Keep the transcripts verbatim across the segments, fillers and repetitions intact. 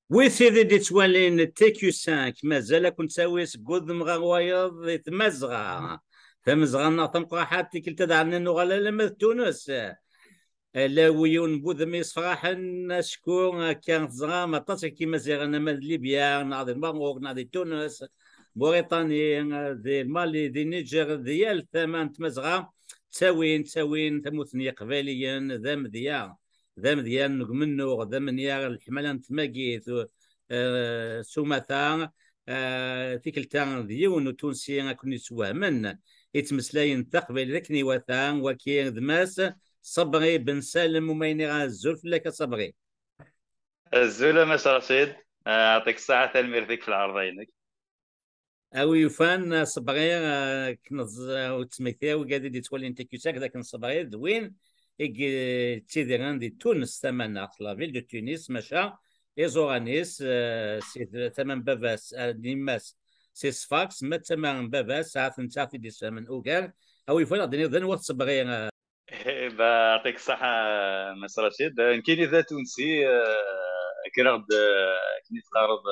Wi tid i d-ittwalin T Q cinq, mazal ad ken-tawi seg wudem ɣer wayeḍ di Tmazɣa. Tamazɣa-nneɣ tameqqraḥat, tikkelt ad ɛennin nuɣal alamma d Tunes. Ala wi yiwen n wudem yesfraḥen, acku akka teẓram aṭas akka imaziɣen ama d Libya, neɣ di Lmerruk, neɣ di Tunes, Muriṭani, di Lmali, di Niger, di yal tama n Tmazɣa, ttawin, ttawin tamurt n Yiqbayliyen d amedya, d amedya n umennuɣ, d amedya n leḥmala n tmagit, eh, s umata, eh, tikkelt-a d yiwen utunsi ad ken-yesswehmen, yettmeslayen taqbaylit akken iwata, waki d Mass Ṣebri Ben Salem, uma iniɣ azul fell-ak a Ṣebri. Azul a Mass Racid, eh, aɛṭik ṣṣeḥḥa, tanemmirt-ik f lɛerḍ-inek. A wi yufan, a Ṣebri, eh, akken ẓ-, ur ttmektiɣ, wigad i d-ittwalin T Q cinq, d akken Ṣebri d win i yettidiren di Tunes tamaneɣt, la ville de Tunis, maca iẓuran-is, eh, si tama n baba-s, eh, n yemma-s si Ṣfaks, ma d tama n baba-s, ahat netta ad t-id-isfehmen ugar. A wi yufan, ad d-tiniḍ d anwa-t Ṣebri, eh? Eh, ba, aɛṭik ṣṣeḥḥa, Mass Racid. Eh, nekkini d atunsi, eh, kkreɣ-d, eh, akken i teqqareḍ,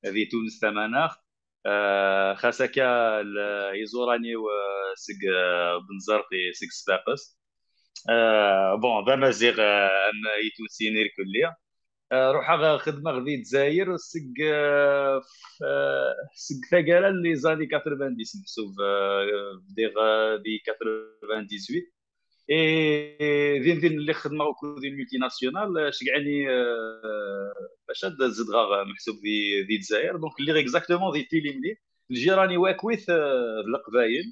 eh, di Tunes tamaneɣt. Eh, xas akka l-, iẓuran-iw, eh, seg, eh, Benẓerti, seg Sfaqes. Eh, bon, d amaziɣ, eh, am itunsiyen irkelli. Eh, ruḥeɣ, eh, xedmeɣ di Lezzayer seg, eh, f-, eh, seg taggara n les années quatre-vingt-dix, meḥsub, eh, bdiɣ, eh, di quatre-vingt-dix-huit. Et din din lliɣ xedmeɣ akked une multinationale, eh, ceggɛen-iyi, eh, bac ad zedɣeɣ, eh, meḥsub di, di Lezzayer. Donc, lliɣ exactement di Tilimli. Lǧiran-iw akkit, eh, d Leqbayel.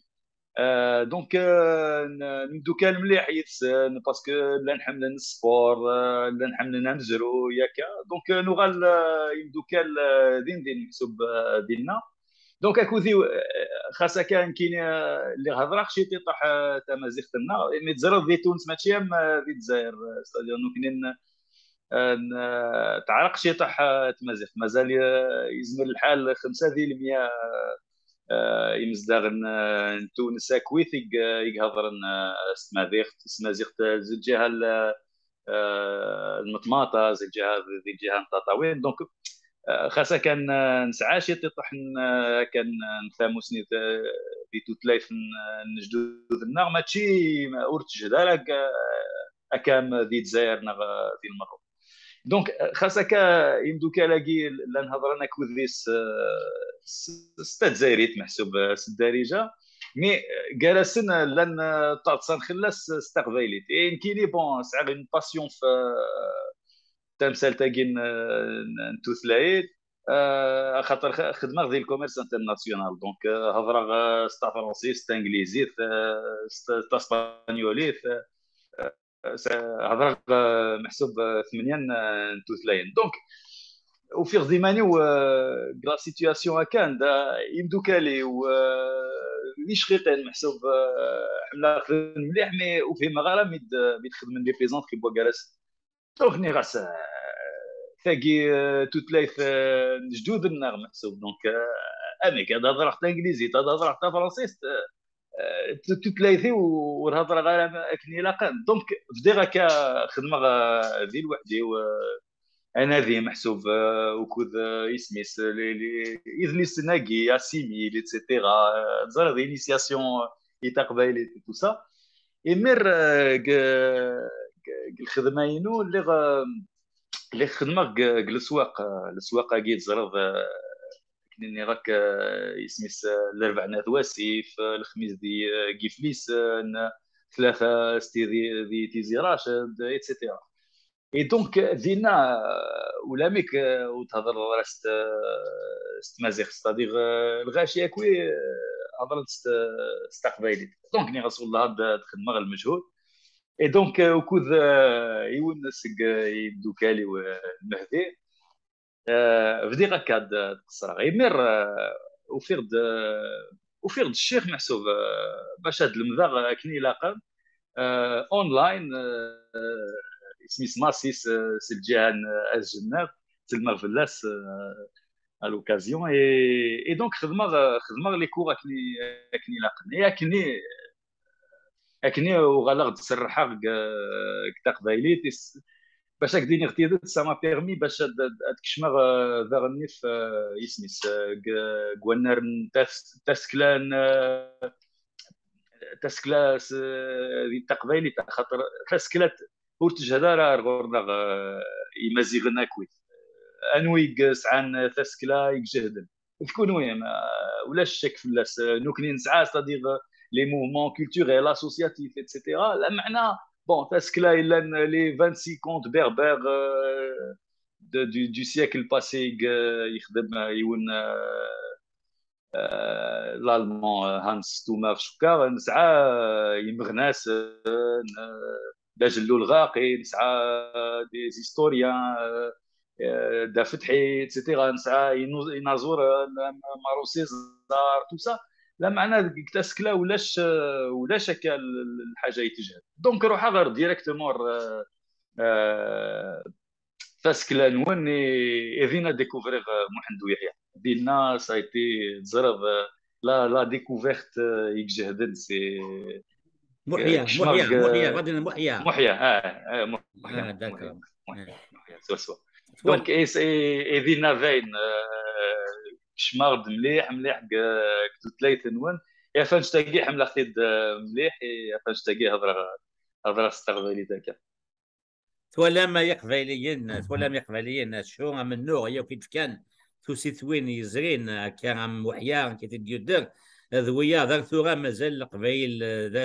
Euh, donc, euh, n-, nemdukal mliḥ yid-sen, parce que llan ḥemmlen sport, euh, llan ḥemmlen amezruy, akka. Donc, euh, nuɣal, euh, imdukal, euh, din din, meḥsub, euh, dinna. Donc, akud-iw, euh, xas akka, nekkini, euh, lliɣ hedreɣ ciṭiṭaḥ, euh, tamaziɣt-nneɣ, mi teẓriḍ di Tunes mačči am, euh, di Lezzayer, euh, c'est-à-dire, nekkni n-, euh, n-, euh, teɛreq ciṭiḥ, euh, tmaziɣt. Mazal, euh, yezmer lḥal xemsa di lemya, euh, euh, imezdaɣen, euh, n Tunes akkit i g-, i ihedren, euh, s tmaziɣt, s tmaziɣt, euh, zi lǧiha l-, euh, n Metmata, zi lǧiha, zi lǧiha n Taṭawin. Donc, euh, xas akan, euh, nesɛa ciṭiṭaḥ n, euh, akan, euh, n tamusni, euh, di tutlayt n, euh, n lejdud-nneɣ, mačči, ur tejhed ara akka, akka am di Lezzayer neɣ, euh, di Lmerruk. Donc, xas akka, imdukal-agi llan hedren akked-i s, s, s tadzayrit, meḥsub, s ddarija, mais gar-asen llan, eh, ṭṭaḍsan xilla-s s taqbaylit. Et nekkini, bon, sɛiɣ une passion f, eh, tamsalt-agi n, n, n tutlayt, eh, axaṭer x-, xedmeɣ di le commerce international. Donc, eh, hedreɣ, eh, s tafransist, s tanglizit, eh, s t-, s taspanyolit, eh, s-, hedreɣ, eh, meḥsub, eh, tmenya n, eh, n tutlayin. Donc, ufiɣ d iman-iw, eh, deg la situation akka, anda imdukal-iw, eh, d icqiqin, meḥsub, eh, ḥemmleɣ xedmen mliḥ, mais ur fhimeɣ ara mi d-, mi d-xedmen les plaisanteries n wagar-as. Donc, nniɣ-as, eh, tagi, eh, tutlayt, eh, n lejdud-nneɣ, meḥsub. Donc, eh, amek ad hedreɣ tanglizit, ad hedreɣ tafransist, eh, eh, tu-, tutlayt-iw ur hedreɣ ara akken ilaqen. Donc, bdiɣ akka xedmeɣ, eh, di lweḥd-iw, eh, anadi meḥsub, eh, ukud, eh, isem-is, eh, li, li, idlisen-agi, Assimil, et cetera, eh, teẓriḍ, initiation i taqbaylit et tout ça. Imir, eh, g-, g-, g lxedma-inu, lliɣ, eh, lliɣ xedmeɣ g-, g leswaq, eh, leswaq-agi teẓriḍ, eh, akken nniɣ-ak, eh, isem-is, eh, Lerbeɛ n At Wasif, eh, Lexmis di, eh, g Iflisen, eh, Tlata s Tizi, di Tizi Raced, et cetera. Et donc, dinna, eh, ulamek, eh, ur thedreḍ ara s t-, s tmaziɣt, c'est-à-dire, eh, lɣaci akk, eh, hedren s t-, s taqbaylit. Donc, nniɣ-as, wallah, ad, ad xedmeɣ lmejhud. Et donc, eh, ukud, eh, yiwen seg, eh, yimdukal-iw, eh, Mehdi, eh, bdiɣ akka ad, ad qeṣṣreɣ. Imir, eh, ufiɣ-d, eh, ufiɣ-d ccix meḥsub, eh, bac ad lemdeɣ akken ilaqen, eh, online, eh, isem-is Massis, eh, s lǧiha n, eh, At Jennad, selmeɣ fell-as, eh, à l'occasion. Et, et donc, xedmeɣ, eh, xedmeɣ les cours akken i, akken ilaqen. Et akken i, akken i uɣaleɣ-d serrḥeɣ deg, deg taqbaylit, is-, Bac ad k-d-iniɣ tidet, ça m'a permis bac ad, ad, ad kecmeɣ, euh, daɣen nnif, euh, isem-is, euh, g-, g wannar n tas-, tasekla n, euh, tasekla s, di taqbaylit, axaṭer tasekla ur tejhed ara ar ɣur-neɣ, euh, imaziɣen akkit. Anwi i yesɛan tasekla i ijehden? D kunwi, ma ulac ccek fell-as. Nekkni nesɛa, c'est-à-dire, les mouvements culturels, associatifs, et cetera. Lameɛna, bon, tasekla yellan les vingt-six contes berbères, euh, de, du, du siècle passé, i, euh, yexdem, euh, yiwen, euh, euh, l'allemand, euh, Hans Thomas Schocker, nesɛa, euh, imeɣnasen, euh, d Ajellu Lɣaqi, nesɛa, euh, des historiens, euh, euh, Dda Fetḥi, et cetera. Nesɛa inu-, inaẓuren, euh, Maru César, tout ça. Lameɛna deg tasekla ulac, euh, ulac akka l-, l-, lḥaǧa i tejhed. Donc ruḥeɣ ɣer directement, euh, euh, tasekla-nwen, et, et dinna découvriɣ, euh, Muḥend Uyeḥya. Dinna, ça a été, teẓriḍ, euh, la, la découverte, euh, i ijehden, c'est, Muḥya, euh, kecmeɣ Muḥya, deg, Muḥya, euh, ɣadin Muḥya. Muḥya, ah, ah, Muḥya, Ah, d'accord. Muḥya, Ah. Muḥya, swaswa. Twal- Donc, et, et, et dinna dayen, euh, kecmeɣ-d mliḥ, mliḥ deg, deg tutlayt-nwen. Et ɣef annect-agi ḥemmleɣ-t-id, euh, mliḥ, et ɣef annect-agi hedreɣ, hedreɣ s teqbaylit akka. Twalam ay Iqbayliyen, twalam Iqbayliyen, acu amennuɣ yakk i d-fkan tusitwin yezrin, akka am Muḥya, akka i t-id-yudder, d wiyaḍ ar tura mazal Leqbayel, eh, d,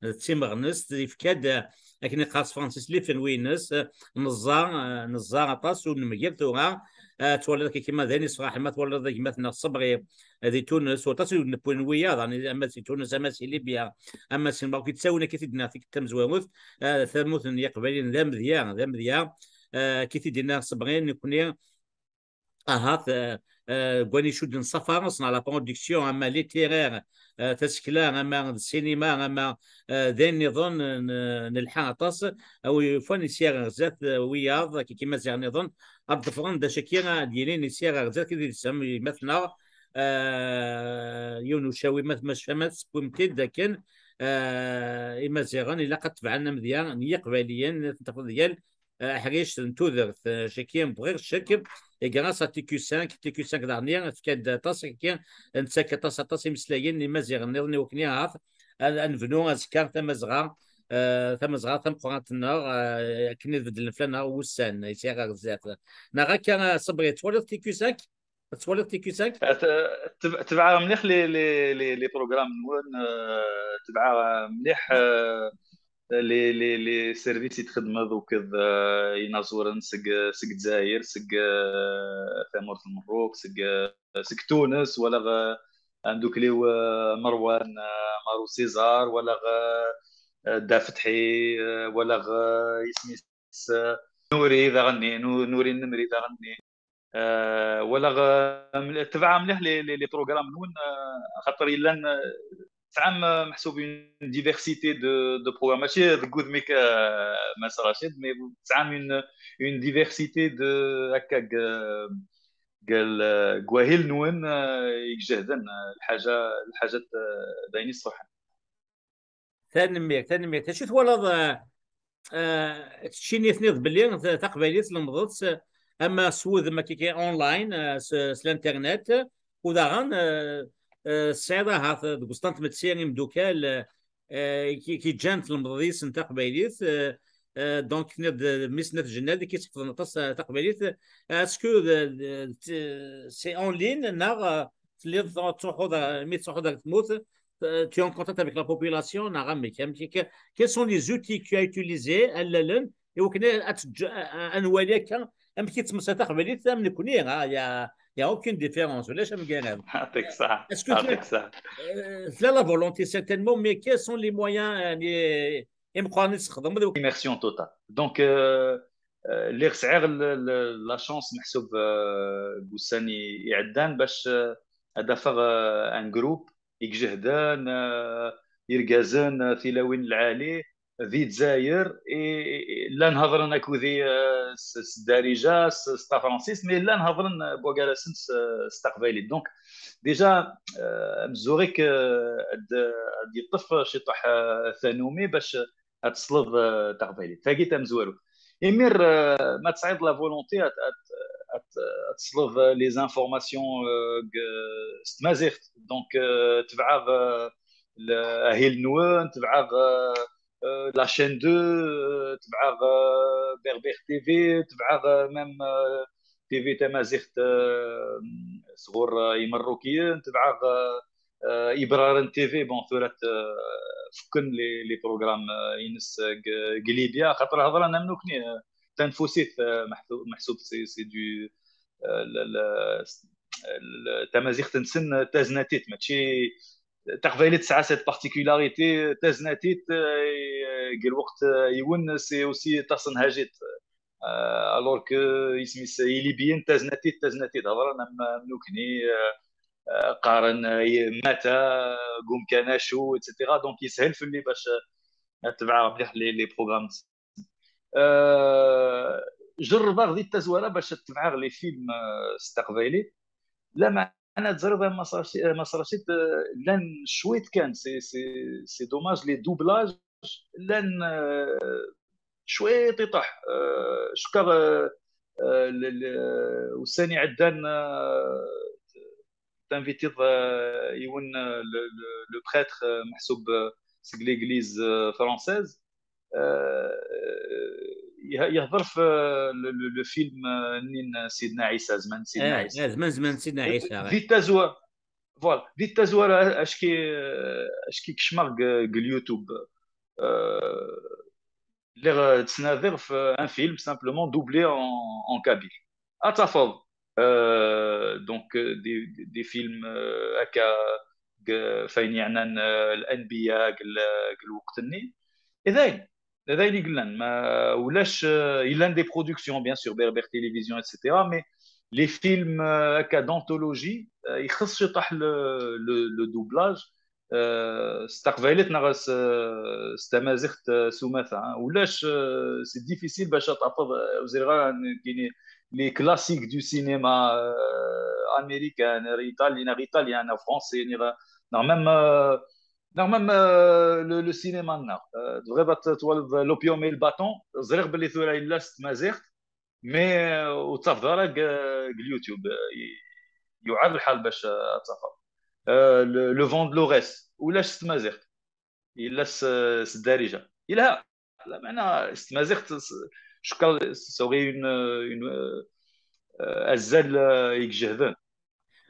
d timeɣnest, yefka-d, eh, akken iqqar s Francis, les fruits-ines, eh, neẓẓa, eh, neẓẓa aṭas ur nemgir tura. Eh, twaliḍ akka kima d ayen yesraḥen ma twaliḍ gma-tneɣ Ṣebri, eh, di Tunes, u aṭas i d-newwin wiyaḍ, ama si Tunes, ama si Libya, ama si Lmerruk, yettawin akka i t-id-nniɣ tikkelt tamezwarut, eh, tamurt n Yiqbayliyen d amedya, d amedya, eh, akka i t-id-yenna Ṣebri, nekkni, ahat, eh, eh, deg wayen icudden s afares neɣ la production, ama littéraire, eh, tasekla, ama d sinima, ama, eh, d ayen nniḍen, n-, nelḥa aṭas. A wi yufan isya ɣer zdat, eh, wiyaḍ, akka imaziɣen nniḍen, ad ḍefren d acu akka ad d-yinin isya ɣer zdat, i d-yessam yemma-tneɣ, eh, yiwen ucawi ma, ma, ma tessewwim-t-id akken, eh, imaziɣen ilaq ad tebɛen amedya n Yiqbayliyen, ad ten-tafeḍ yal eh, aḥric n tudert, eh, caki bɣiɣ ccek, grâce à T Q cinq, T Q cinq daɣen tefka-d aṭas, caki nettak aṭas, aṭas imeslayen n imaziɣen nniḍen i wakken ahat ad, ad nebnu azekka tamazɣa, eh, tamazɣa tameqqrant-nneɣ, eh, akken i d-beddlen fell-aneɣ wussan, i sɛiɣ ɣer zdat. Neɣ akka, eh, Ṣebri, twaliḍ T Q cinq? Twaliḍ T Q cinq? Eh, t-, teb-, tebɛeɣ mliḥ les, les, les, les programmes-nwen, eh, tebɛeɣ mliḥ, eh, les, les, les services i txedmeḍ akked, eh, inaẓuren seg, seg Dzayer, seg, eh, tamurt n Merruk, seg, eh, seg Tunes, walaɣ, eh, amdukli-w, eh, Merwan, eh, Maru César, walaɣ, eh, eh, Dda Fetḥi, eh, walaɣ, eh, isem-is, eh, Nuri daɣenni, Nu-, Nuri Nemri daɣenni. Eh, walaɣ, eh, ml-, tebɛeɣ mliḥ les, les, les programmes-nwen, eh, xaṭer yellan, eh, tesɛam, eh, meḥsub une diversité de, de programmes. Mačči deg wudem-ik, eh, Mass Rachid, mais tesɛam une, une diversité de, akka, deg, deg l-, deg wahil-nwen, eh, i ijehden, eh, lḥaǧa, lḥaǧat, eh, d ayen iṣeḥḥan. Tanemmirt, tanemmirt. Acu twalaḍ, eh, eh, keččini tenniḍ belli ta-, taqbaylit tlemdeḍ-tt, eh, ama s wudem akka online, eh, s, s l'internet, eh, u daɣen, eh, eh, tesɛiḍ ahat deg uẓeṭṭa n tmetti imdukal, eh, eh, ki, ki ǧǧan tlemdeḍ yis-sen taqbaylit, eh, eh, donc tenniḍ-d, eh, mmi-s n At Jennad, ki sḥefḍen aṭas, eh, taqbaylit. Est-ce que, eh, eh, c'est en ligne, neɣ, eh, telliḍ ttruḥuḍ, eh, mi ttruḥuḍ ar tmurt, eh, tu es en contact avec la population, neɣ amek? Amek, que-, quels sont les outils que tu as utilisés, allalen, i wakken ad teǧǧ-, a-, a-, ad nwali akka amek i tettmeslay taqbaylit am nekkni, ha? Il y a, il y a aucune différence, ulac amgarad. Yɛṭik ṣṣeḥḥa. Est-ce que tu as, yɛṭik ṣṣeḥḥa, euh, tella la volonté certainement, mais quels sont les moyens, euh, les, imeqqranen i tesxedmeḍ? Immersion totale. Donc, euh, euh, lliɣ sɛiɣ l-, l-, la chance meḥsub, euh, deg ussan i, iɛeddan bac, euh, ad afeɣ, euh, un groupe i ijehden, eh, irgazen, eh, tilawin lɛali di Dzayer, i, i, llan hedren akked-i, eh, s, s ddarija, s, s tafransist, mais llan hedren, eh, bugar-asen s, s taqbaylit. Donc, déjà, eh, amzur-ik, eh, ad, ad yeṭṭef ciṭuḥ, eh, tanumi bac ad tesleḍ, eh, taqbaylit. Tagi tamezwarut. Imir, euh, ma tesɛiḍ la volonté ad, ad, ad, ad tesleḍ les informations, euh, s tmaziɣt. Donc, euh, tebɛeḍ, euh, le, ahil nwen, tebɛeḍ, euh, euh, la chaîne deux, euh, tebɛeḍ, euh, Berbère T V, tebɛeḍ, euh, même, euh, T V tamaziɣt, euh, sɣur, euh, Imerrukiyen, tebɛeḍ, euh, euh, Ibraren T V, bon, tura, euh, fukken les, les programmes, euh, ines, euh, g-, g Libya, xaṭer hedran am nukni, euh, tanfusit, euh, meḥsu-, meḥsub, c'est, c'est du, euh, le, le, le, tamaziɣt-nsen, euh, taznatit, mačči, taqbaylit tesɛa cette particularité, euh, taznatit, euh, et, euh, g lweqt, euh, yiwen, c'est aussi tasenhajit. Euh, alors que isem-is Ilibyen, taznatit, taznatit, hedran am, am nukni, euh, euh, qqaren, euh, mata, gum kanachu, et cetera. Donc, yeshel fell-i bac, euh, ad tebɛeɣ mliḥ les, les programmes. Euh, jerrbeɣ di tazwara bac ad tebɛeɣ les films, euh, s taqbaylit. Lameɛna teẓriḍ a Mass Rachid, a Mass Rachid, euh, llan cwiṭ kan, c'est, c'est, c'est dommage, les doublages llan, euh, cwiṭ iṭuḥ. Euh, cukkeɣ, euh, euh, le, le, ussan iɛeddan, euh, tinvitiḍ, euh, yiwen, euh, le, le, le prêtre, euh, meḥsub, euh, seg l'église, euh, française. Euh, yeh-, yehder f, euh, le, le, le film, euh, nni n Sidna Ɛisa, Zman Sidna Ɛisa. Zman, Zman Sidna Ɛisa, di tazwara, voilà, di tazwara, acki, euh, acki kecmeɣ g, g YouTube. Euh, lliɣ, euh, ttnadiɣ f un film simplement doublé en, en kabyle. Ad tafeḍ, euh, donc, euh, des, des, des films, euh, akka, g, f ayen yeɛnan, euh, l'anbiya, g, l, g lweqt-nni. Et d ayen, d ayen i yellan. Ma ulac, euh, yellan des productions, bien sûr, Berbère Télévision, et cetera. Mais les films, euh, akka d'anthologie, euh, ixeṣṣ ciṭaḥ le, le, le doublage. Euh, s taqbaylit neɣ s, s tamaziɣt, euh, s umata, hein. Ulac, euh, c'est difficile bac ad tafeḍ, euh, ur ẓriɣ ara, nekkini, les classiques du cinéma, euh, américain, neɣ italien, neɣ italien, neɣ français, neɣ, neɣ même, euh, neɣ même, euh, le, le cinéma nneɣ. Euh, tebɣiḍ ad twaliḍ l'opium et le bâton, ẓriɣ belli tura yella s tmaziɣt, mais, euh, ur ttafeḍ ara g, g YouTube. Euh, y-, yuɛer lḥal bac, euh, ad tafeḍ. Euh, le, le vent de l'Aurès, ulac s tmaziɣt. Yella s, s ddarija. Yelha. Lameɛna s tmaziɣt, s, cukkeɣ, ça aurait une, une, euh, euh, azal, euh, i ijehden.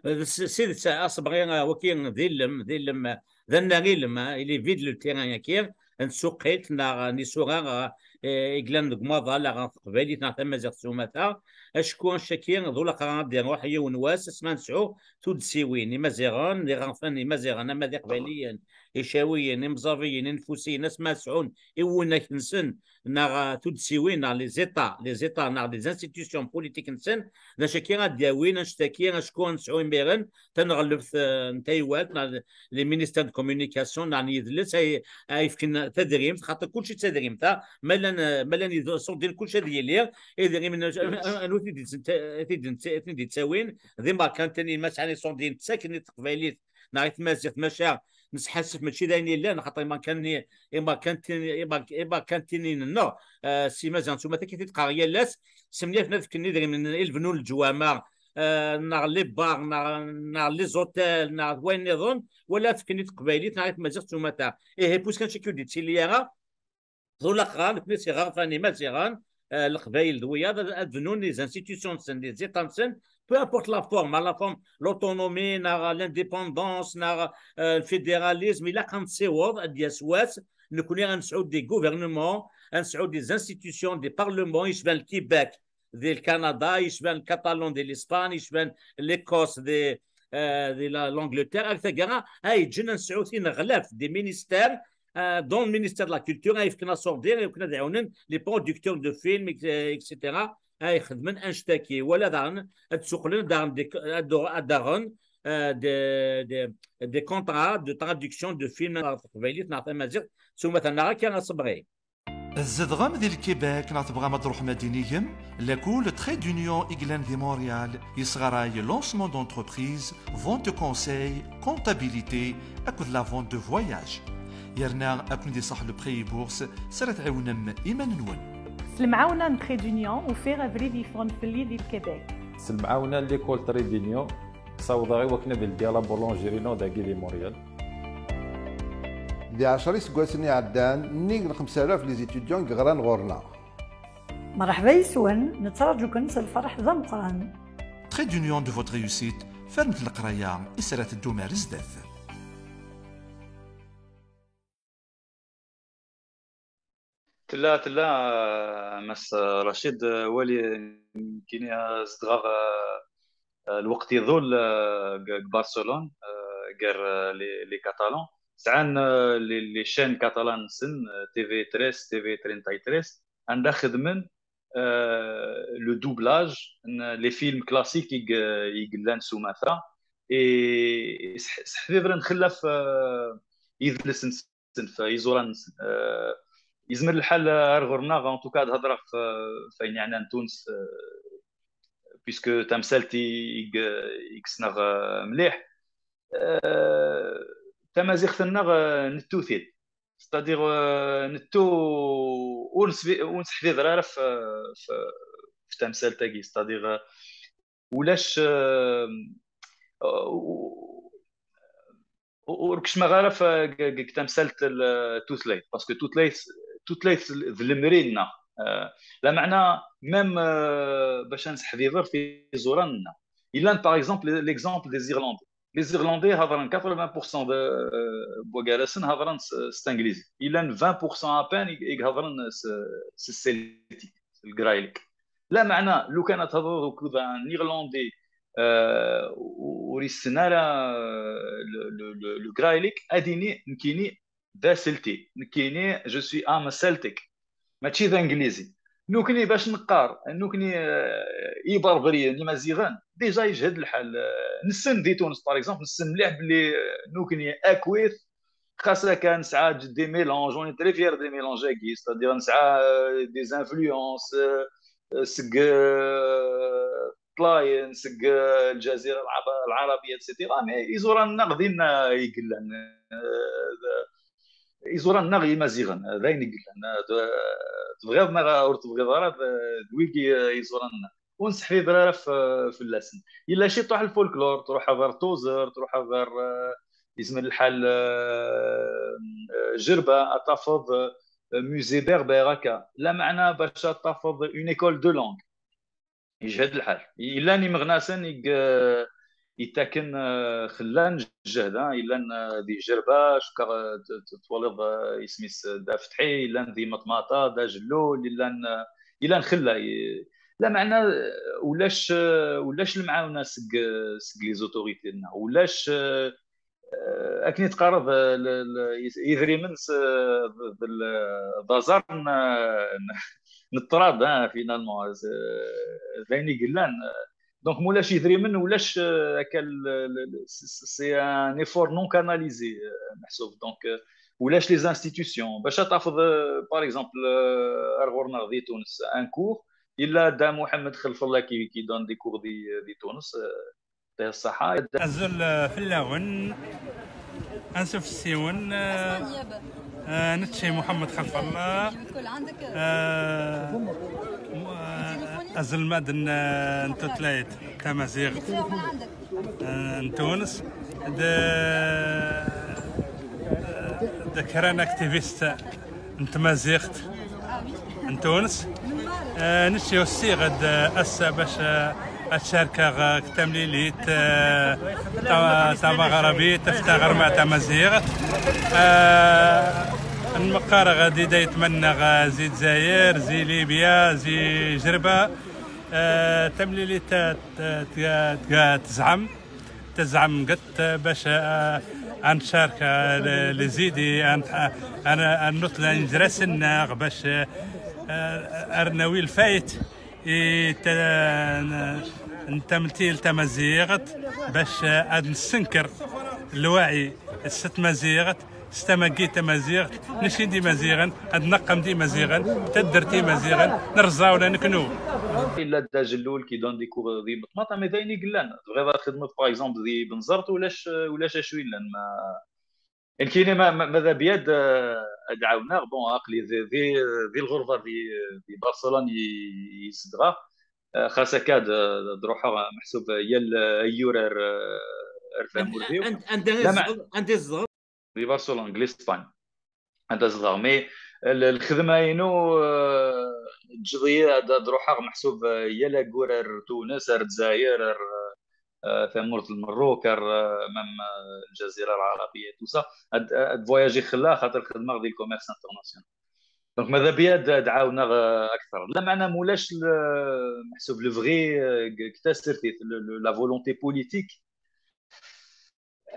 S, s tidet, a Ṣebri, waki d ilem, d ilem, d annar ilem, hein, il est vide le terrain-agi, n tsuqilt, neɣ n isura, eh, i yellan deg umaḍal, ɣer teqbaylit neɣ tamaziɣt s umata, acku annect-agi d ulaqrar ad d-iruḥ yiwen wass, asmi ad nesɛu tuddsiwin, imaziɣen, d iɣerfan imaziɣen, ama d iqbayliyen, icawiyen, imẓabiyen, infusiyen, asmi ad sɛun iwunak-nsen, neɣ, eh, tuddsiwin, neɣ les états, les états, neɣ les institutions politiques-nsen, d acu-agi ad d-yawin annect-agi, acku ad nesɛu imiren taneɣleft, eh, n taywalt, neɣ les ministères de communication, neɣ n yidles, ay, ay yefken tadrimt, xaṭer kulci d tadrimt, ha? Ma llan, eh, ma llan yid-, iṣurdiyen, kulci ad yili, idrimen, an-, an-, anwa i t-id-, i t-id-, i t-id-ittawin, d imerkantiyen, ma sɛan iṣurdiyen, ttaken i teqbaylit, neɣ i tmaziɣt, maca nesḥassef mačči d ayen yellan, xaṭer imerkantiyen, imerkantiyen, imerk-, imerkantiyen-nneɣ, eh, s imaziɣen s umata, akka i t-id-qqareɣ yal ass, smenyafen ad fken idrimen i lebnu n leǧwameɛ, eh, neɣ les bars, neɣ, neɣ les hôtels, neɣ d wayen nniḍen, wala ad fken i teqbaylit neɣ i tmaziɣt s umata. Ihi, puisque annect-agi ur d-yettili ara, d ulaqrar, nekkni s iɣerfan imaziɣen, eh, leqbayel d wiyaḍ, ad, ad bnun les institutions-nsen, les états-nsen, peu importe la forme, hein, la forme, l'autonomie, neɣ l'indépendance, neɣ, eh, le fédéralisme, ilaq ad nessiweḍ, ad d-yas wass, nekkni ad nesɛu des gouvernements, ad nesɛu des institutions, des parlements, yecban le Québec, di Lkanada, yecban Lkatalun di Lispan, yecban Lekos di, eh, di la, l'Angleterre, ak taggara, ay ǧǧen ad nesɛu tineɣlaft, des ministères, eh, dont le ministère de la culture, ay yefken aṣurdi, ay yefken ad ɛiwnen les producteurs de films, et cetera, ay xedmen annect-agi, wala daɣen ad d-suqlen daɣen des, ad d-, ad daɣen, eh, des, des, des contrats de traduction de films ɣer teqbaylit neɣ tamaziɣt, s umata-nneɣ akka, a Ṣebri. Tzedɣem di Lkibek neɣ tebɣam ad d-truḥem ad d-inigem? Lakul Trait d'Union i yellan di Montréal yesɣaray lancement d'entreprise, vente de conseil, comptabilité akked la vente de voyage. Yerna ad ken-id-iṣaḥ le prêt et bourse s ara tɛiwnem iman-nwen. S lemɛawna n Trait d'Union, ufiɣ abrid yeffɣen fell-i di Lkebek. S lemɛawna n l'école Trait d'Union, ssawḍeɣ i wakken ad ldiɣ la boulangerie-inu dagi di Montréal. Di ɛecra iseggasen iɛeddan, nnig n xemsa alaf les étudiants i yeɣran ɣur-neɣ. Merḥba yes-wen, nettraǧu-ken s lferḥ d ameqqran. Trait d'Union de votre réussite, fernet leqraya, i s ara teddum ar zdat. Tella, tella, a Mass Rachid, a, wali, nekkini, a, zedɣeɣ, a, a, lweqt iḍul, a, deg, deg Barcelone, a, gar, a, les, les Catalans. Sɛan, a, les, les chaînes catalanes-nsen, a, T V tres, T V treinta y tres, anda xedmen, a, le doublage n les films classiques i g-, i yellan s umata. Et seḥ-, seḥbibren xellaf, a, idles-nsen, f yiẓuran-nsen. Euh, yezmer lḥal ar ɣur-neɣ, en tout cas, ad hedreɣ f, f ayen yeɛnan Tunes, euh, puisque tamsalt i, i, i yessneɣ, euh, mliḥ. Euh, tamaziɣt-nneɣ, euh, nettu-t-id. C'est-à-dire, euh, nettu, ur nesbi-, ur nesseḥbiber ara f, f, f tamsalt-agi. C'est-à-dire, euh, ulac, euh, euh, ur kecmeɣ ara f-, deg, deg tamsalt n tutlayt, parce que tutlayt, tutlayt d lemri-nneɣ. Euh, lameɛna, même, euh, bac ad nesseḥbiber tiẓuran-nneɣ. Yellan, par exemple, l'exemple des Irlandais. Les Irlandais hedren quatre-vingts pour cent de, euh, n wagarasen hedren s, s tanglizit. Yellan vingt pour cent à peine i, i ihedren s, s celtique, s le Gaelic. Lameɛna, lukan ad thedreḍ akked un Irlandais, euh, ur, ur yessen ara, euh, le, le, le, le Gaelic, ad d-yini, nekkini d aselti, nekkini, je suis, I'm a Celtic. Mačči d anglizi. Nukni bac neqqar, nukni, euh, iberberiyen, imaziɣen, déjà yejhed lḥal. Euh, nessen di Tunes, par exemple, nessen mliḥ belli, euh, nukni akkit, xas akka nesɛa des mélanges, on est très fiers des mélanges-agi, c'est-à-dire nesɛa, euh, des influences, euh, euh, seg, euh, ṭṭlayen, seg, euh, Lǧazira Lɛab-, Lɛarabiya, et cetera. Mais iẓuran-nneɣ dinna i yellan. Euh, iẓuran-nneɣ imaziɣen, d ayen i yellan. Euh, tebɣiḍ neɣ ur tebɣiḍ ara, d, d wigi, euh, iẓuran-nneɣ. Ur nesseḥbiber ara f-, fell-asen. Yella ciṭuḥ lfolklor, truḥeḍ ɣer Tuzer, truḥeḍ ɣer, euh, yezmer lḥal, euh, Jerba, ad tafeḍ, euh, musée berbère akka. Lameɛna bac ad tafeḍ une école de langue. Yejhed lḥal. Yellan imeɣnasen i g-, yettaken, euh, xellan jehda, yellan, euh, di Jerba, cukkeɣ, euh, t-, t-, twaliḍ, euh, isem-is, euh, Da Fetḥi, yellan di Meṭmaṭa, Da Jellul, yellan, euh, yellan xella. Y-, lameɛna, euh, ulac, euh, ulac lemɛawna seg, euh, seg les autorités-nneɣ, ulac, euh, euh, akken i teqqareḍ, euh, le, le, idrimen s, d, d, le, d aẓar n, n, n ṭṭrad, hein, finalement, d, d ayen i yellan. Donc, ma ulac idrimen, ulac, euh, akka, le, le, le, c'est, c'est un effort non canalisé, euh, meḥsub. Donc, euh, ulac les institutions. Bac ad tafeḍ, euh, par exemple, euh, ar ɣur-neɣ di Tunes, un cours, yella Da Mohamed Xelfella qui, qui donne des cours di, di Tunes, euh, يعطيه الصحة. Azul, eh, fell-awen. Ansuf s-iwen, eh, eh, nečči Muḥemmed Xelf Allah. Eh, mu-, eh, azelmad n, eh, n tutlayt tamaziɣt, eh, n Tunes. D, d kra n activiste n tmaziɣt n Tunes. Eh, nečči usiɣ-d, eh, ass-a bac, eh, ad carkeɣ, eh, deg temlilit, eh, ta-, tamaɣrabit, ɣef tɣerma tamaziɣt. Eh, nmeqqareɣ di dayt menneɣ, eh, zi Dzayer, zi Libya, zi Jerba. Eh, temlilit, eh, t-, t-, tezɛem. Tezɛem qed bac, eh, ad ncarek, eh, le-, les idées, ad n-, ad n-, ad nutla inezrasen-nneɣ bac, eh, eh, ad nawi lfayt i ta-, n, n tamtilt tamaziɣt bac, eh, ad nessenker lwaɛi s tmaziɣt. S tama-agi tamaziɣt, mačči d Imaziɣen, ad neqqim d Imaziɣen, taddart Imaziɣen, nerẓa ula neknu. Yella Dda Jellul qui donne des cours di Meṭmaṭ, mais d ayen i yellan. Tebɣiḍ ad txedmeḍ, par exemple, di Benẓert, ulac, ulac acu yellan. Ma, Nekkini ma, ma, mada bya ad, ad ɛawneɣ, bon, aql-i di, di, di lɣerba di, di Barcelone i, i zedɣeɣ. Eh, xas akka ad, ad ruḥeɣ, meḥsub yal ayyur ar, ar tamurt-iw. Anda i tzedɣeḍ? Di Barcelone, deg Lispagne. Anda zedɣeɣ. Mais l-, lxedma-inu, eh, teǧǧeḍ-iyi ad, ad ruḥeɣ meḥsub, eh, yal aggur ar Tunes, ar Lezzayer, ar, eh, tamurt n Lmerruk, ar, eh, même, eh, Lǧazira Lɛarabiya, tout ça. Ad, ad voyagiɣ xella, xaṭer xedmeɣ di commerce international. Donc, mada bya ad, ad ɛawneɣ, eh, akteṛ. Lameɛna mulac l-, meḥsub lebɣi, eh, deg, deg tasertit, le, le, la volonté politique,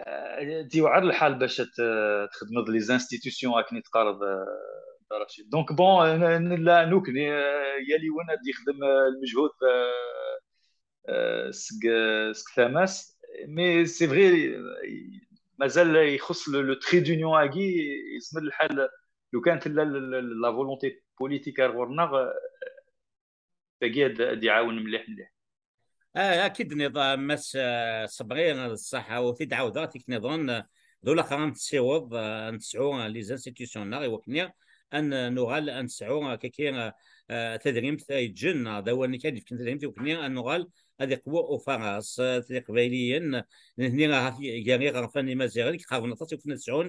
eh, tiwɛer lḥal bac ad t-, txedmeḍ les institutions akken i teqqareḍ, eh, Dda Racid. Donc, bon, n-, nella nukni, eh, yal yiwen ad yexdem, eh, lmejhud, eh, eh, seg, seg tama-s. Mais c'est vrai, eh, mazal ixuṣ le, le trait d'union-agi, yezmer lḥal, lukan tella l-, l-, la volonté politique ar ɣur-neɣ, eh, tagi ad, ad iɛawen mliḥ, mliḥ. Ah, akken d-tenniḍ, ah, Mass, ah, Ṣebri, ah, d ṣṣeḥ, ur t-id-ɛawdeɣ, tikkelt nniḍen, ah, d ulaxer ad nessiweḍ, ah, ad nesɛu, ah, les institutions-nneɣ, i wakken ad n-, nuɣal ad nesɛu, ah, kaki, ah, ah, tadrimt ay yeǧǧen, ah, d awanek ad yefken tadrimt i wakken ad nuɣal ad iqwu ufaras, ah, Iqbayliyen, nitni ahat gar iɣerfan imaziɣen i iqerben aṭas i wakken ad sɛun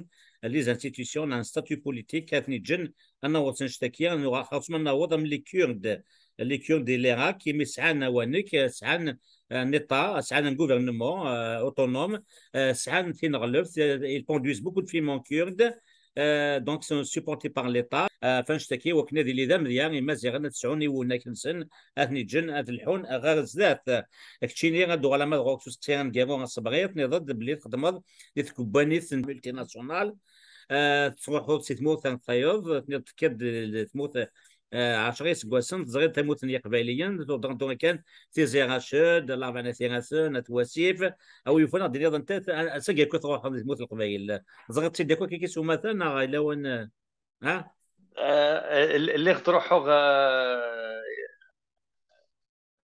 les institutions, un statut politique, ad ten-yeǧǧen ad naweḍ s annect-agi, ad nuɣal xerṣum ad naweḍ am les Kurdes, les Kurdes di l'Irak, imi sɛan awanek, sɛan, euh, un État, sɛan un gouvernement, euh, autonome, euh, sɛan tineɣleft, euh, ils produisent beaucoup de piment kurde, euh, donc sont supportés par l'État. Euh, f annect-agi, wakken ad yili d amedya, Imaziɣen ad sɛun iwunak-nsen, ad ten-yeǧǧen ad lḥun ɣer zdat. Keččini ad d-uɣaleɣ ma d ɣur-k s usteqsi aneggaru a Ṣebri, tenniḍ-d belli txeddmeḍ di tkebbanit n multinationale, euh, tettruḥuḍ si tmurt ar tayeḍ, tenniḍ tekkiḍ di, di tmurt, euh, ɛecra iseggasen, teẓriḍ tamurt n Yiqbayliyen, tura kan Tizi Rached, Larebɛa n At Yiraten, At Wasif, a wi yufan ad d-tiniḍ anta, ass-agi akk i tṛuḥeḍ di tmurt n Leqbayel. Teẓriḍ-tt-id akk akka s umata, neɣ yella win, ha? Eh, l-, lliɣ ttruḥuɣ, eh,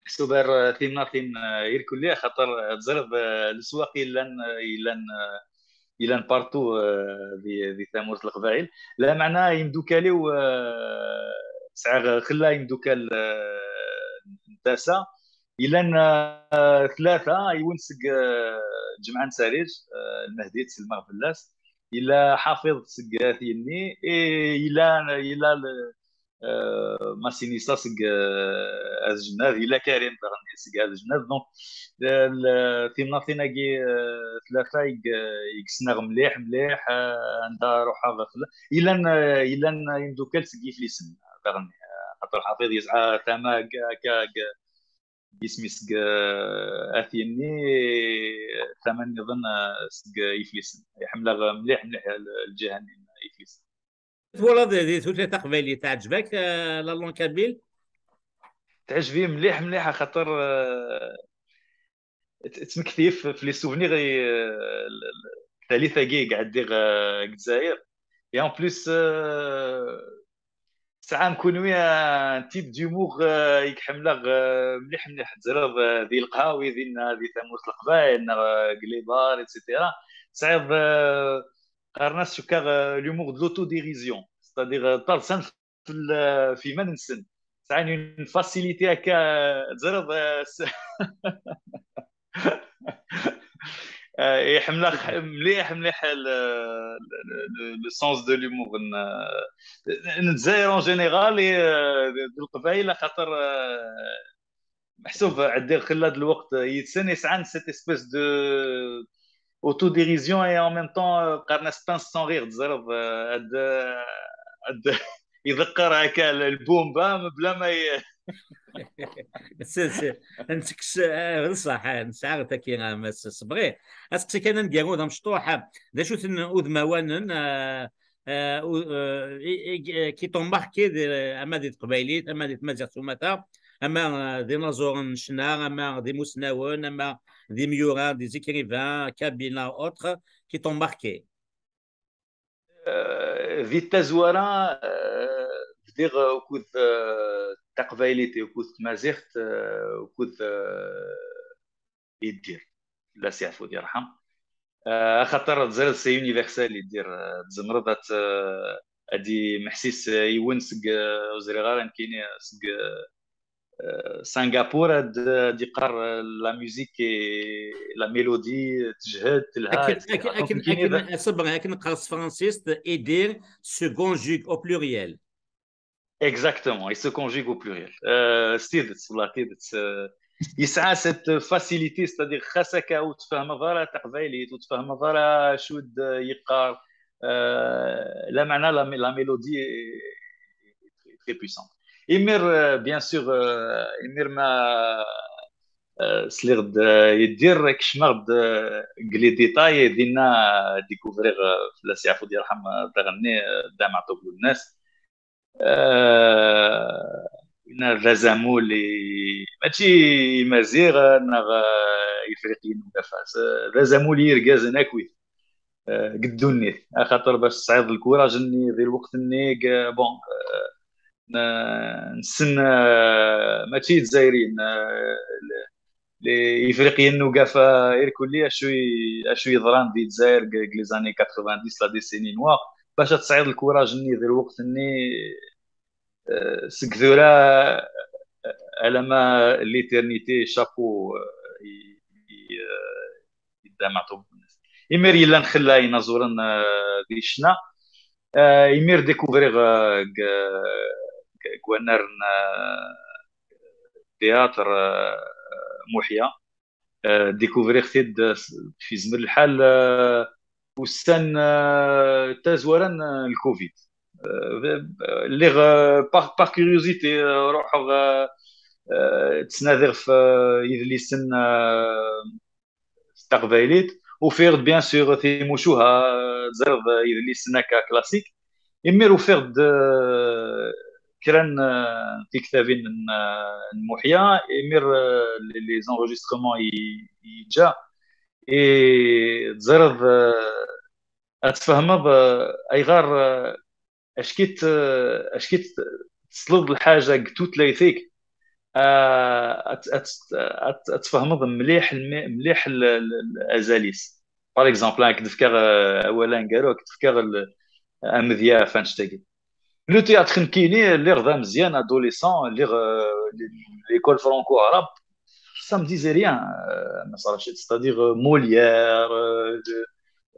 meḥsub ar, eh, timnaḍin, eh, irkelli, axaṭer, eh, teẓriḍ, eh, leswaq yellan, eh, yellan, eh, yellan partout, eh, di, di tamurt n Leqbayel. Lameɛna imdukal-iw, eh, sɛiɣ xilla imdukal, eh, n tasa. Yellan, eh, tlata, yiwen seg, eh, Ǧemɛa n Sarid, eh, Lmehdi, tselmeɣ fell-as. Yella Ḥafiḍ seg At Yenni, i yella, yella l-, eh, Masinisa seg, eh, At Jennad, yella Karim daɣen seg At Jennad. Donc, eh, l-, timnaḍin-agi, eh, tlata i g-, i ssneɣ mliḥ, mliḥ, eh, anda ruḥeɣ fell-, yellan, eh, yellan imdukal seg Yiflisen daɣen, eh, xaṭer Ḥafiḍ yesɛa tama g-, g-, g-, isem-is seg, eh, At Yenni, tama nniḍen, eh, seg Yiflisen. Iḥemmel-aɣ mliḥ, mliḥ l-, lǧiha-nni n Yiflisen. Twalaḍ di tutlayt taqbaylit, teɛǧeb-ak, eh, la langue kabyle? Teɛǧeb-iyi mliḥ, mliḥ, axaṭer, eh, t-, ttmektif f les souvenirs i, eh, l-, l-, tallit-agi i ɛeddiɣ, eh, deg Lezzayer. Et en plus, eh, tesɛam kunwi, eh, un type d'humour, eh, i ḥemmleɣ, eh, mliḥ, mliḥ. Teẓriḍ, eh, di leqhawi dinna, di tamurt n Leqbayel, neɣ, eh, deg les bars, et cetera. Tesɛiḍ, eh, qqaren-as cukkeɣ, eh, l'humour de l'autodérision. C'est-à-dire, eh, ṭṭerṣen f-, f-, f yiman-nsen. Sɛan une facilité akka, eh, teẓriḍ, eh, s-, Eh, iḥemmel-aɣ mliḥ, mliḥ le, le, le, le sens de l'humour n, n Lezzayer en général et, eh, d Leqbayel, axaṭer, eh, meḥsub ɛeddiɣ xilla d lweqt yid-sen, i sɛan cette espèce de autodérision et en même temps, eh, qqaren-as pince sans rire, teẓriḍ, eh, ad, ad, iḍeqqer akka lbumba mebla ma y-, s-, s-, ntekkes, eh, d ṣṣeḥ, eh, nesɛa taki, eh, Mass Ṣebri. Aseqsi kan aneggaru d amecṭuḥ, eh, d acu-ten udmawanen, eh, eh, u-, eh, i, i, eh, qui t'ont marqué di, ama di teqbaylit, ama di tmaziɣt s umata, ama, eh, d inaẓuren n ccna, ama d imusnawen, ama d imyura, des écrivains, kabyles, autres, qui t'ont marqué? Eh, di tazwara, eh, bdiɣ ukud, eh, taqbaylit, ukud tmaziɣt, eh, ukud, eh, Yidir, la Siɛfud yerḥem. Euh, axaṭer tziriḍ c'est universel, i dir, euh, tzemreḍ ad t-, euh, ad d-imḥessis, euh, yiwen seg, euh, ur ẓriɣ ara nekkini, seg, euh, Singapour ad, ad d-iqqar, euh, la musique et la mélodie, euh, tejhed, telha, Akken, et cetera. akken, Donc, akken, nekkini akken, aṣebber, akken qqar s tefransist, et dire se conjugue au pluriel. Exactement, il se conjugue au pluriel. Euh, s tidet, wala, s tidet. Euh, yesɛa cette facilité, c'est-à-dire, xas akka ur tfehmeḍ ara taqbaylit, ur tfehmeḍ ara acu d-yeqqar, euh, lameɛna la, la mélodie est, est très, très puissante. Imir, euh, bien sûr, euh, imir ma, euh, sliɣ-d, euh, i dir, kecmeɣ-d, euh, deg les détails, dinna, euh, découvriɣ, euh, fell-as yeɛfu-d yerḥem, euh, daɣenni, euh, Dda Meɛtub Lwennas. Euh, winna d azamul i, mačči i Maziɣ, euh, neɣ, euh, Ifriqiyen n ugafa. Euh, d azamul i yirgazen akkit, euh, deg ddunit. Axaṭer bac tesɛiḍ lkuraj-nni di lweqt-nni, deg, bon, euh, n-, nessen, euh, mačči Izzayriyen, euh, l-, les Ifriqiyen n ugafa irkelli, acu i, acu yeḍran di Dzayer deg, deg les années quatre-vingt-dix, la décennie noire, bac ad tesɛiḍ lkuraj-nni di lweqt-nni, euh, seg tura, euh, alamma l'éternité, chapeau, euh, i, i, euh, i Dda Meɛtub. Imir yellan xella inaẓuren, euh, di ccna. Euh, imir découvriɣ, euh, deg, deg, deg wannar n, euh, théâtre, euh, Muḥya. Euh, découvriɣ-t-id, euh, s-, fi zmer lḥal, euh, ussan, euh, tazwara n, euh, lcovid. Euh, lliɣ, euh, par, par curiosité, euh, ruḥeɣ, euh, euh, ttnadiɣ f, euh, idlisen, euh, s taqbaylit. Ufiɣ-d, bien sûr, timucuha, euh, ẓriɣ, euh, idlisen akka classique. Imir ufiɣ-d, euh, kra n, euh, tiktabin n, euh, n Muḥya, imir, euh, les, les enregistrements i, i yeǧǧa. I ẓriɣ, euh, ad tfehmeḍ, euh, ayɣer, euh, ackit, euh, ackit tesleḍ lḥaǧa deg tutlayt-ik, euh, ad, ad, ad, ad tfehmeḍ mliḥ, mliḥ l-, l-, l-, azal-is. Par exemple, ad k-d-fkeɣ, euh, awal aneggaru, ad k-d-fkeɣ l-, amedya ɣef annect-agi. Le théâtre nekkini, lliɣ d ameẓyan, adolescent, lliɣ, euh, l'école franco-arabe, ça me disait rien, euh, Mass Rachid, c'est-à-dire, euh, Molière, euh, le,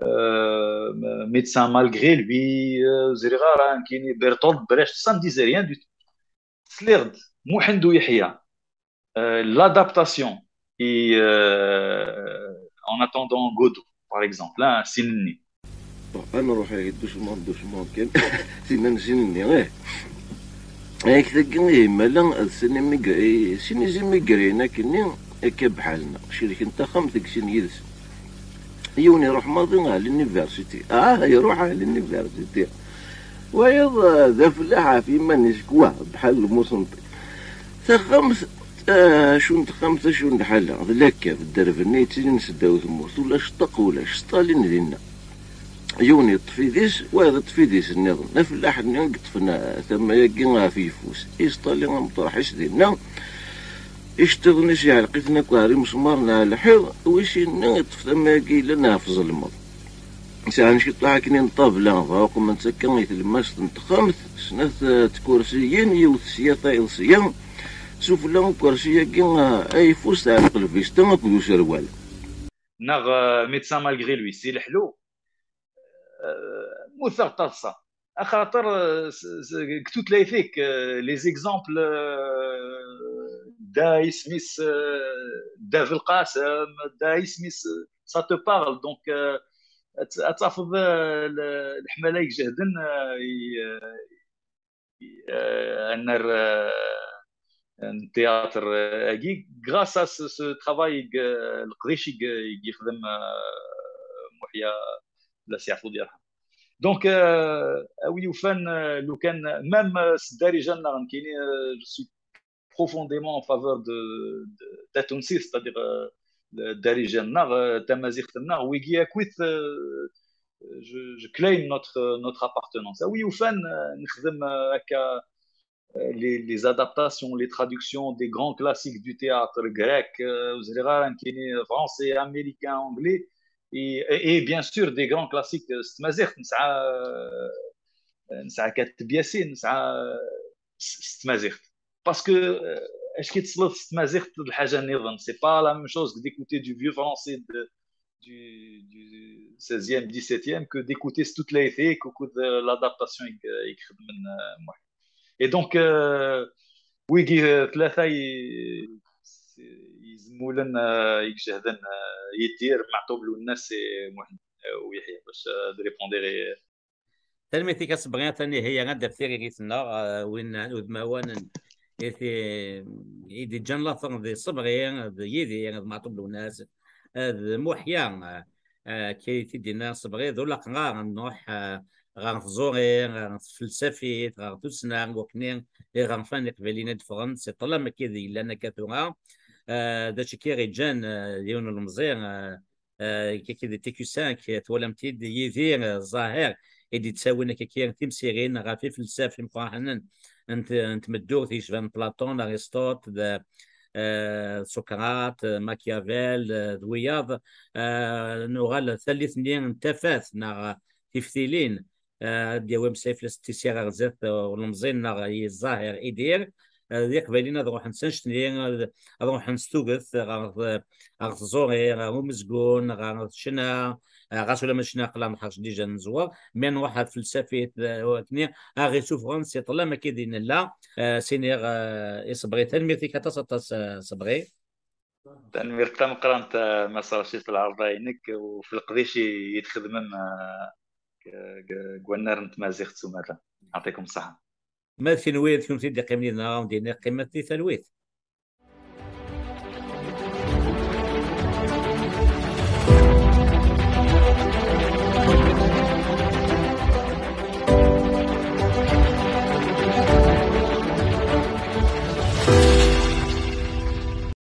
euh, Médecin malgré lui, euh, ur ẓriɣ ara nekkini, Bertolt Brecht, ça me disait rien du tout. Sliɣ-d Muḥend U Yeḥya, euh, l'adaptation, et, euh, En attendant Godot, par exemple, hein, sin-nni. Bon, ad nruḥ, eh, doucement, doucement kan. Tin n sin-nni, eh. Yak tagi, eh, mala d sin imig-, eh, sin izimigriyen akkenni, akka bḥal-nneɣ. Celken taxxamt deg sin yid-sen. Yiwen iruḥ maḍi ɣer l'université. Ah, iruḥ ɣer l'université. Wayeḍ, eh, d afellaḥ ɣef yiman-is, quoi, bḥal lmusenṭi. Taxxamt, eh, acu n texxamt, acu n lḥala, d lakab, dderb-nni yettilin seddaw tmurt, ulac ṭṭaq, ulac, sṭalin dinna. Yiwen yeṭṭef idis, wayeḍ yeṭṭef idis nniḍen. Afellaḥ-nni i yeṭṭfen, eh, tama-agi ɣef yeffus, isṭali ameṭreḥ-is dinna, iceṭṭiḍen-is iɛelleq-iten akk ɣer imesmaren, ɣer lḥiḍ, wi sin-nni yeṭṭef tama-agi yellan ɣef tzelmeḍ. Sɛan ciṭuḥ akken n ṭṭabla, dɣa uqmen-tt akka i tlemmast n texxamt, snat, eh, tkursiyin, yiwet sya, tayeḍ sya, sufella ukersi-agi, eh, ayeffus teɛleq lvista akked userwal. Neɣ, euh, Médecin malgré lui, si leḥlu, euh, mmuteɣ d taḍsa. Axaṭer, euh, s-, s-, deg tutlayt-ik, euh, les exemples, euh, Dda isem-is, euh, Dda Belqasem, Dda isem-is, euh, ça te parle. Donc, euh, ad, ad tafeḍ, euh, le-, leḥmala ijehden, euh, i, euh, i, euh, annar, euh, n théâtre, euh, agi, grâce à ce, ce travail, euh, leqdic i, i yexdem, euh, Muḥya, la s yeɛfu yerḥem. Donc, euh, a wi yufan, euh, lukan, même, euh, s ddarija-nneɣ nekkini, euh, je suis profondément en faveur de, de, de tatunsit, c'est-à-dire, euh, ddarija-nneɣ, euh, tamaziɣt-nneɣ, wigi akkit, euh, je, je claim notre, notre appartenance. A wi yufan, euh, nexdem, euh, akka, euh, les, les adaptations, les traductions des grands classiques du théâtre grec, euh, ur ẓriɣ ara nekkini, français, américain, anglais, et, et bien sûr des grands classiques s tmaziɣt. Nesɛa, nesɛa Kateb Yasin, nesɛa s s tmaziɣt. Parce que euh, acu i tesleḍ s tmaziɣt d lḥaǧa nniḍen. C'est pas la même chose que d'écouter du vieux français de, du, du seizième, dix-septième que d'écouter s tutlayt-ik akked euh, l'adaptation i i ixedmen euh, Muḥ. Et donc euh, wigi euh, tlata i- yizmulen euh, i ijehden euh, Yidir, Meɛṭub Lwennas et Muḥend euh, Uyeḥya, bac euh, ad répondiɣ i Tanemmirt-ik a Sebɣi, atan ihi ad d-af tiririt-nneɣ, eh, win n udmawanen i ti- i d-iǧǧan later d Sebɣi, d Yidir, d Meɛṭub Lwennas, d Muḥya, eh, akka i t-id-yenna Sebɣi, d ulaqen ɣer nruḥ eh, ɣer tẓuri, ɣer tfelsafit, ɣer tussna, wakni i ɣer fan Iqbayliyen ad d-ffɣen si ṭṭlam akka i d-yellan akka tura. Eh, d acu akka i ɣ-iǧǧan eh, d yiwen n ulemẓi, eh, eh, kiki di T Q cinq, eh, twalam-t-id, Yidir eh, Ẓaher, i d-ittawin akka timsirin ɣef ifelsaf imeqqranen n t- n tmeddurt yecban Platon, Aristote, d, eh, Socrate, eh, Machiavel, eh, d wiyaḍ. Eh, nuɣal tallit-nni n tafat neɣ tiftilin, eh, ad d-yawi amsayef la s-tisiɣ ɣer zdat eh, ulemẓi-nneɣ i Ẓaher Idir. Eh, d Iqbayliyen ad ruḥen s annect-nni, ad ad ruḥen s tuget ɣer ɣer tẓuri, ɣer umezgun, ɣer ccna, eh, ɣas ulamma d ccna aql-aɣ nḥerc dija nezwer, mi nruḥ ɣer tfelsafit eh, wakni aɣ-isufɣen si ṭṭlam akka i d-nella. Eh, siniɣ eh, i Sebɣi, tanemmirt-ik aṭas aṭas eh, Sebɣi. Tanemmirt tameqqrant a Mass Racid f lɛerḍa-inek u f leqdic i i txedmem eh, g- g- g wannar n tmaziɣt s umata. Yeɛṭikum ṣṣeḥḥa. Ma d kenwi d kennemti i d-iqqimen yid-neɣ, ad wen-d-iniɣ qqimet di talwit.